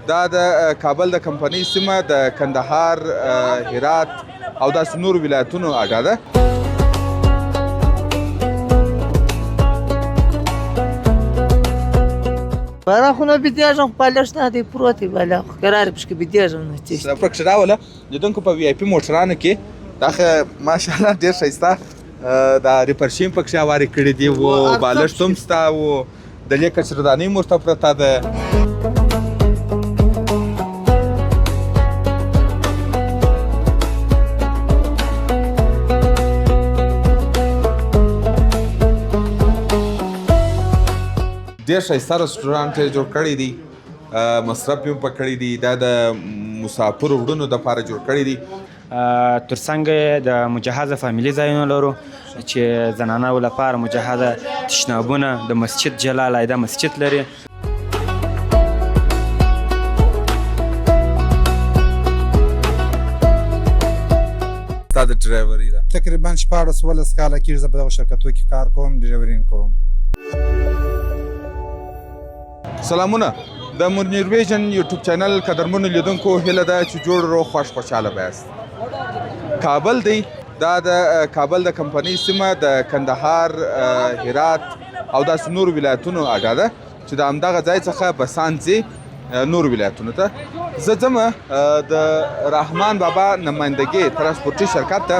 دا د کابل د کمپنۍ سیمه د کندهار، هرات او داسې نورو ولایتونو اډه ده. بلا خو نه بیدېږم، خو بالښت نه دی پروت دی، بلا خو کرار پکې بیدېږم نه چې پکښې راوله. لیدونکو په وي آی پي موټرانو کې دا خو ماشاءالله ډېر ښایسته دا ریپرشیم پکښې هوارې کړي دي و بالښت هم سته و د لې کچردانۍ هم ورته پرته ده. ډېر ښایسته رسټورانټ یې جوړ کړی دی، مصرف یې هم په کړی دی. دا د مسافرو وړونو دپاره جوړ کړی دی. ترڅنګ یې د مجهزه فامیلي ځایونه لرو چې زنانو لپاره مجهزه تشنابونه، د مسجد جلا علیحده مسجد لري. ستا د ډرایوري ده؟ تقریبا 16 17 کاله کېږي زه په دغو شرکتو کې کار کوم، ډرایورین کوم. سلامونه د منیر ویژن یوټیوب چینل قدرمنو لیدونکو، هیله ده چې جوړ روغ خوښ خوشحاله به یاست. کابل دی، دا د کابل د کمپنۍ سیمه د کندهار، هرات او داسې نورو ولایتونو اډه ده چې د همدغه ځای څخه بسان ځي نورو ولایتونو ته. زه ځم د رحمان بابا نمایندګي ترانسپورتي شرکت ته،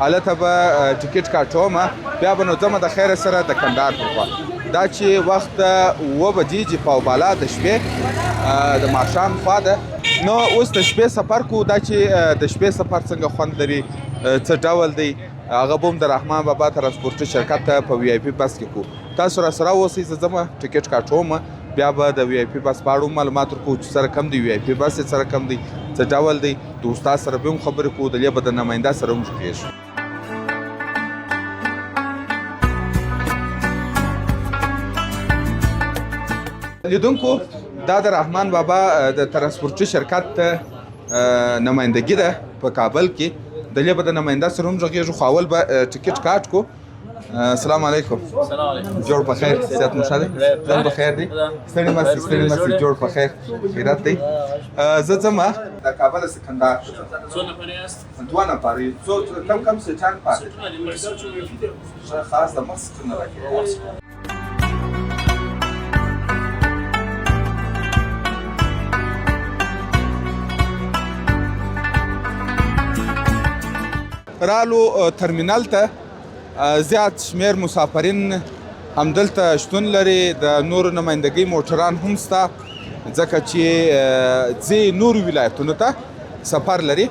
هلته به ټیکټ کاټوم، بیا به نو ځم د خیره سره د کندهار پر خوا. دا چې وخت 7 بجې چې پاو بالا د شپې د ماښام خوا ده، نو اوس د شپې سفر کو. دا چې د شپې سفر څنګه خوند لري، څه ډول دی، هغه به هم د رحمان بابا ترانسپورتي شرکت ته په وي آی پي بس کې کو. تاسو را سره اوسئ، زه ځم ټیکټ کاټوم، بیا به د وي آی پي بس په اړه هم معلومات ورکوو چې څه رقم دی وي آی پي بس یې څه رقم دی، څه ډول دی. د استاد سره به هم خبرې کوو، د لې به د نماینده سره هم غږېږو. لیدونکو دا د رحمان بابا د ترانسپورتي شرکت نمایندګي ده په کابل کې. د لې به د نماینده سره هم غږېږو، خو اول به ټیکټ کاټ کو. السلام علیکم. السلام علیکم. جوړ په خیر، صحت مو ښه دی؟ ځان په خیر دی؟ ستړي مه سئ، ستړي مه سئ، جوړ په خیر، خیرت دی. زه ځم د کابل څخه کندهار ته ځم. څو نفره یاست؟ دوه نفره یو. څو کم کم سیټان پاتې دي؟ ښه خاص د مخ سیټونه راکړي. رالو ترمینل ته، زیات شمېر مسافرین همدلته شتون لري. د نورو نمایندګۍ موټران هم شته، ځکه چې ځي نورو ولایتونو ته سفر لري.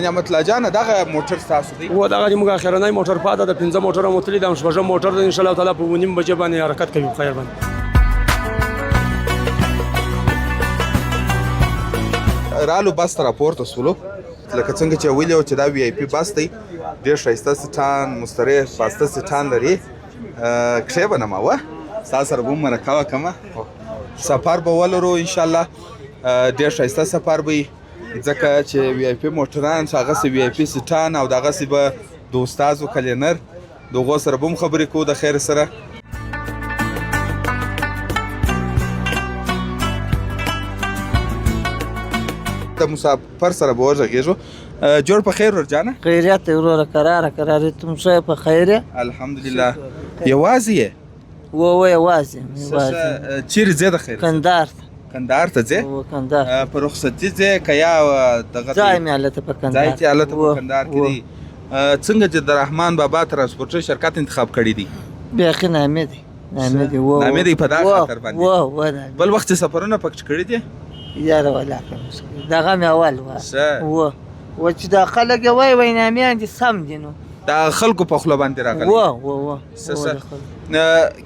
نعمت الله جانه، دغه موټر ستاسو دی؟ هو، دغه زموږ اخرنی موټر پاته ده، 5 موټره مو تللي، دا هم شپږم موټر دی. ان شاء الله تعالی په 7:30 بجې باندې حرکت کوي په خیر باندې. رالو بس ته راپورته سولو، لکه څنګه چې ویلي وو چې دا وي آی پي بس دی، ډېر ښایسته سیټان، مستریح پاسته سیټان لري. کښې به نه ما وه، ستا سره به هم مرکه وکړم. سفر به ولرو انشاءالله، ډېر ښایسته سفر به وي، ځکه چې وي آی پي موټران، هغسې وي آی پي سیټان او دغسې به د استادو کلینر، د هغو سره به هم خبرې کوو د خیر سره. د مسافر سره به وغږېږو. جوړ په خیر ورور جانه؟ خیریت دی وروره، کراره کراره. ته مو ښه په خیر یې؟ الحمدلله. یوازې یې؟ هو، یوازې یم، یوازې. چیرې ځې د خیر؟ کندهار ته. کندهار ته ځې؟ هو، کندهار. په رخصتي ځې که یا دغه ځای مې هلته په کندهار؟ ځای چې هلته په کندهار کې دی. څنګه چې د رحمان بابا ترانسپورټي شرکت انتخاب کړی دی؟ بیخي نامي دی، نامي دی. هو، نامي دی په دا خاطر باندې. هو، هو. بل وخت چې سفرونه پکې کړي دي؟ یاره ولاکه دغه مې اول وه. هو، و چې دا خلک یې وایي، وایي نامیان دي، سم دي. نو دا خلکو په خوله باندې راغلي. هو، هو، هو. څه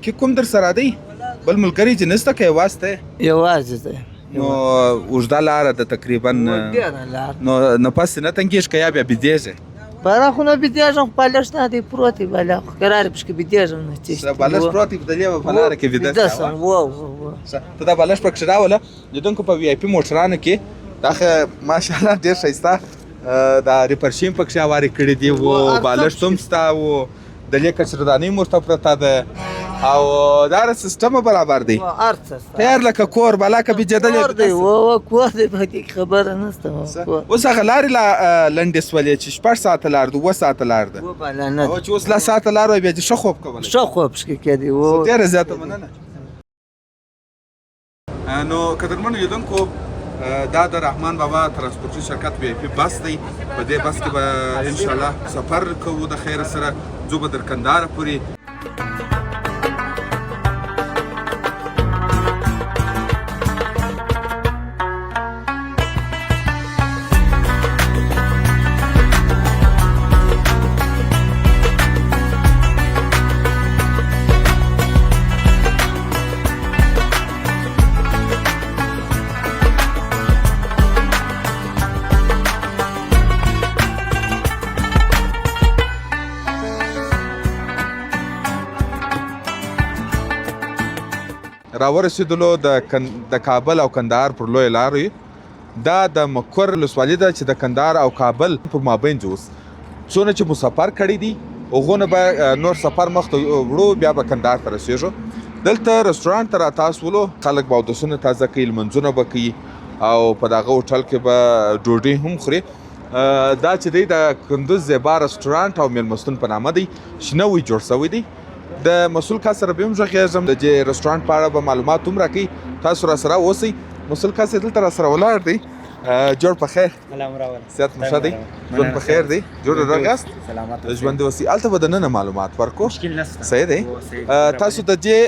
کې کوم در سره دی بل ملګری چې نشته که یوازې دی؟ یوازې دی. نو اوږده لاره ده تقریبا، ډېره لاره. نو نفس نه تنګېږي که یا بیا بیدېږې؟ بلا خو نه بیدېږم، خو بالښت نه دی پروت دی، بلا خو کرار پکې بیدېږم نه چې بالښت پروت دی، په دې په لاره کې بیده سم. هو، هو، هو. ته دا بالښت پکې راوله. لیدونکو په وي آی پي موټرانو کې دا خو ماشاءالله ډېر ښایسته دا ریپرشیم پکې هوارې کړي دي و بالښت هم شته و د لې کچردانۍ هم ورته پرته ده. او دا سیستم برابر دی. هر څه تیار لکه کور بالا که بجدلې. کور دی، و کور دی، په دې خبره نشته. اوس هغه لارې لا لنډې سولې چې 6 ساعته لار ده، 7 ساعته لار ده، او چې اوس 10 ساعته لار وای بیا چې ښه خوب کولی، ښه خوب پکې کېدی. ډېره زیاته مننه. نو قدرمنو لیدونکو، دا د رحمان بابا ترانسپورتي شرکت وي آی پي بس دی. په دې بس کې به انشاءالله سفر کوو د خیره سره، ځو به تر کندهاره پورې. راورسېدلو د کابل او کندهار پر لویه لارې. دا د مکور ولسوالي ده چې د کندهار او کابل پر مابین اوس څونه چې مو سفر کړی دی هغو نه به نور سفر مخته وړو، بیا به کندهار ته رسېږو. دلته رستورانت ته راتاسولو، خلک به اودسونه تازه کوي، لمونځونه به کوي او په دغه هوټل کې به ډوډۍ هم خوري. دا چې دی د کندوز زیبا رستورانت او میلمستون په نامه دی چې نوی جوړ شوی دی. د مسول کس سره به هم غږېږم، د دې رستورانت په اړه به معلومات هم راکوي. تاسو راسره اوسئ. مسول کس یې دلته راسره ولاړ دی. جوړ په خیر، صحت مو ښه دی، ژوند په خیر دی، جوړ روغ یاست، ژوند اوسئ. هلته به دننه معلومات ورکړو. صحیح دی. تاسو د دې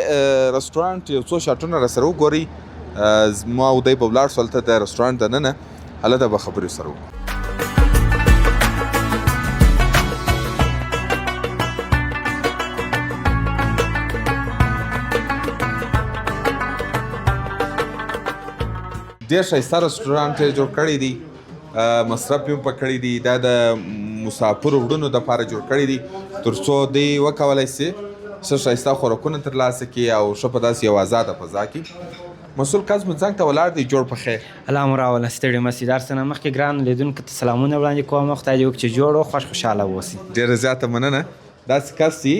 رستورانت یو څو شاټونه راسره وګورئ. زما او دی به ولاړ شو هلته د رستورانت دننه، هلته به خبرې سره وکړو. ډېر ښایسته رستورانت یې جوړ کړی دی، مصرف یې هم په کړی دی. دا د مسافرو وړونو دپاره جوړ کړی دی تر څو دوی وکولی شي ښه ښایسته خوراکونه ترلاسه کړي او ښه په داسې یوه ازاده فضا کې. مسول کس مو څنګ ته ولاړ دی. جوړ په خیر. الله مو راوله، ستړي مه شئ. د هر څه نه مخکې ګرانو لیدونکو ته سلامونه وړاندې کوم. خدای دې وکړي چې جوړ او خوښ خوشحاله اوسئ. ډېره زیاته مننه. داسې کس دی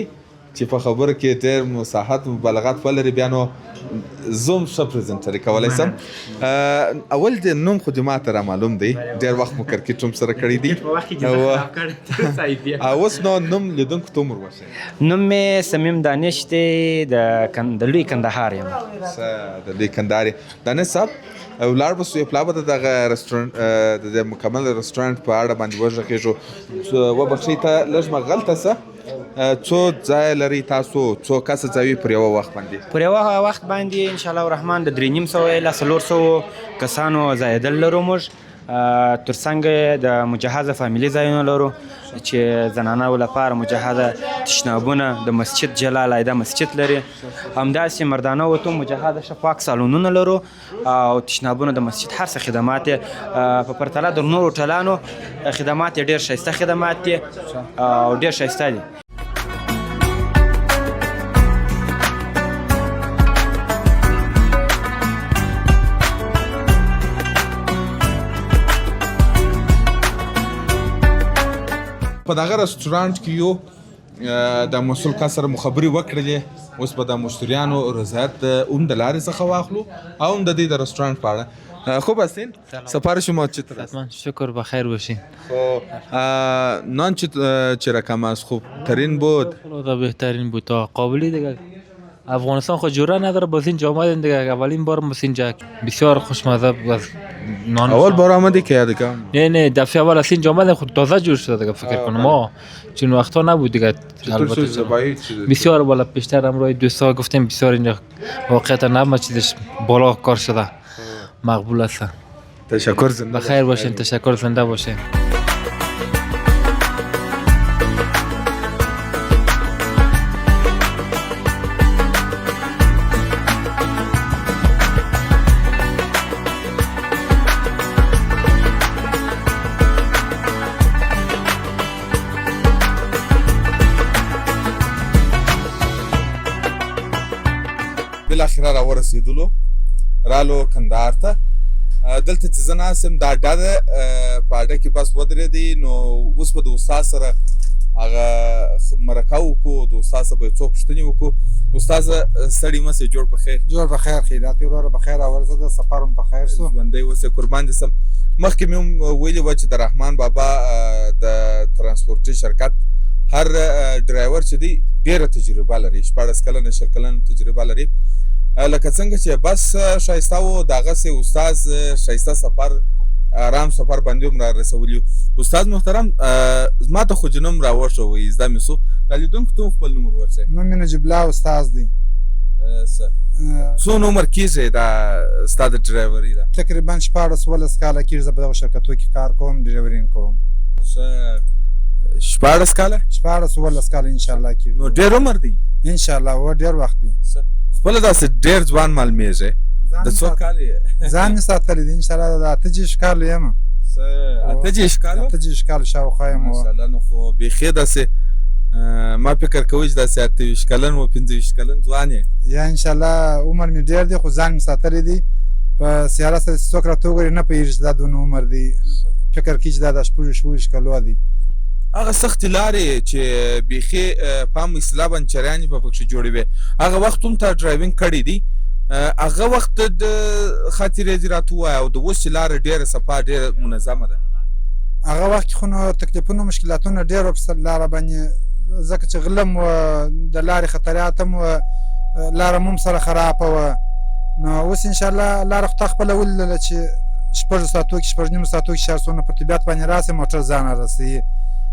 چې په خبرو کې ډېر مساحت مبالغات ولري، بیا نو زه هم ښه پریزنټري کولی شم. اول د نوم خو دې ماته رامعلوم دی، ډېر وخت مو کرکټ هم سره کړی دی. اوس نو نوم لیدونکو ته هم ور وښیه. نوم مې صمیم دانش دی، د لوی کندهار یم. ښه، د لوی کندهار یې. دانش صاحب، ولاړ به شو، یو پلا به د دغه رستورانت د دې مکمل رستورانت په اړه باندې وغږېږو. وبخښئ، ته لږ مغلطه شه. څو ځای لرئ تاسو، څو کسه ځای پر یوه وخت باندې؟ پر یوه وخت باندې انشاءالله الرحمن د 350 الی 400 کسانو ځایېدل لرو موږ. تر څنګ د مجهزه فامیلي ځایونه لرو چې زنانو لپاره مجهزه تشنابونه، د مسجد جلا علیحده مسجد لري. همداسې مردانه ته مجهزه ښه پاک سالونونه لرو او تشنابونه، د مسجد هر څه خدمات یې په پرتله د نورو هوټلانو خدمات یې ډېر ښایسته خدمات دي او ډېر ښایسته دي. په دغه رستورانت کې یو د مسول کس سره مو خبرې وکړلې. اوس به د مشتریانو رضایت هم د لارې څخه واخلو او هم د دې د رستورانت په اړه. خوب هستین؟ سفر شما چطور است؟ شکر، بخیر باشین. نان چه رقم است؟ خوب ترین بود؟ بهترین بود تا قابلی دیگه. افغانستان خو جوره نداره، باز اینجا آمدیم دیگه، اولین بار ماست اینجا، بسیار خوشمزه بود نان. اول بار آمدی که دیگه؟ نه نه، دفعه اول از اینجا آمدیم، خود تازه جور شده دیگه فکر کنم، ما چون وقتا نبود دیگه. چطور شد زیبایی؟ بسیار بالا. پیشتر همراه دوستا گفتیم بسیار اینجا واقعیت نرم چیزش بالا کار شده، مقبول است. تشکر، زنده بخیر باشین. تشکر، زنده باشین. بالاخره راورسېدلو، رالو کندهار ته. دلته چې زه ناست یم دا اډه ده، په اډه کې بس ودرېدی. نو اوس به د استاد سره هغه مرکه وکړو، د استاد سره به یو څو پوښتنې وکړو. استاد ستړي مه سې، جوړ په خیر. جوړ په خیر، خیرات وروره، په خیر راورسېده، سفر هم په خیر سو. ژوندی اوسې، قربان دې سم. مخکې مې هم ویلي وه چې د رحمان بابا د ترانسپورتي شرکت هر ډرایور چې دی ډېره تجربه لري، 16 کلنه 20 کلنه تجربه لري. لکه څنګه چې بس ښایسته و، دغسې استاد ښایسته سفر، آرام سفر باندې هم را رسولي. استاد محترم، زما ته خو چې نوم را وښوئ، زده مې سو، دا لیدونکو ته هم خپل نوم ور وښیئ. نوم مې نجیب الله استاد دی. څونه عمر کېږي دا ستا د ډرایوري ده؟ تقریبا 16 17 کاله کېږي زه په دغو شرکتو کې کار کوم، ډرایورین کوم. 16 کاله؟ 16 17 کاله انشاءالله کېږي. نو ډېر عمر دی. انشاءالله و ډېر وخت دی. خپله داسې ډېر ځوان معلومېږي. د څو کال یې؟ ځان مې ساتلی دی انشاءالله، د 38 کالو یم. 38 کالو؟ 38 کالو شاوخوا یم. ماشاءالله، نو خو بیخي داسې ما فکر کوي چې داسې 28 کلن و 25 کلن ځوان یې. یا انشاءالله عمر مې ډېر دی، خو ځان مې ساتلی دی. په سیاره سره چې څوک راته وګوري نه پوهېږي چې دا دونه عمر دی، فکر کوي چې دا د 26 کلو دی. هغه سختې لارې چې بیخي پام اصطلاح باندې چریانې په پکښې جوړې وې، هغه وخت هم تا driving کړی دی، هغه وخت د خاطرې دې راته ووایه، او د اوس چې لاره ډېره صفا ډېره منظمه ده. هغه وخت کې خو نو تکلیفونه مشکلاتونه ډېر وو په لاره باندې، ځکه چې غلم و، د لارې خطرات هم و، لاره هم سره خرابه وه. نو اوس انشاءالله لاره خو تا خپله ولیدله چې 6 ساعتو کې 6.5 ساعتو کې چې هر څونه په طبیعت باندې راسي موټر ځان رسوي.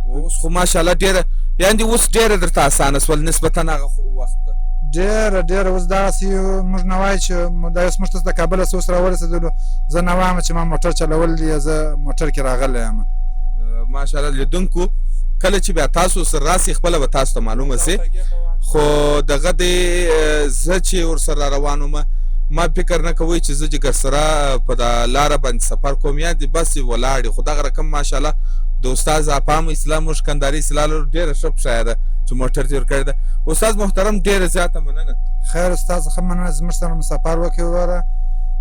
اوس خو ماشاءالله ډېره، یعنې اوس ډېره درته اسانه سول نسبتا هغه وخت ته. ډېره ډېره اوس دغسې موږ نه وایو چې دا اوس موږ ته د کابله څه اوس راورسېدلو، زه نه وایم چې ما موټر چلول دی، زه موټر کې راغلی یم. ماشاءالله لیدونکو، کله چې بیا تاسو سره راسي خپله به تاسو ته معلومه سي. خو دغه دی زه چې ورسره روان وم، ما فکر نه کوی چې زه جګر سره په دا لاره باندې سفر کوم، یا دې بس ولاړ. خو دغه رقم ماشاءالله د استاد اپام اسلام موږ کندهاري اصطلاح لرو، ډېره ښه پښه ده چې موټر تېر کړی ده. استاد محترم ډېره زیاته مننه. خیر استاد، ښه مننه، زموږ سره مو سفر وکړ وروره،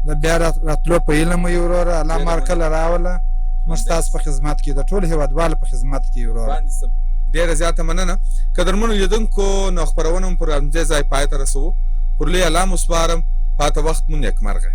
د بیا راتلو په هیله مو یو وروره، الله مو هر کله راوله، موږ ستاسو په خدمت کې، د ټولو هېوادوالو په خدمت کې وروره. ډېره زیاته مننه. قدرمنو لیدونکو، نو خپرونه مو پر همدې ځای پای ته رسوو. پر لوی الله مو سپارم، پاته وخت مو نیکمرغه.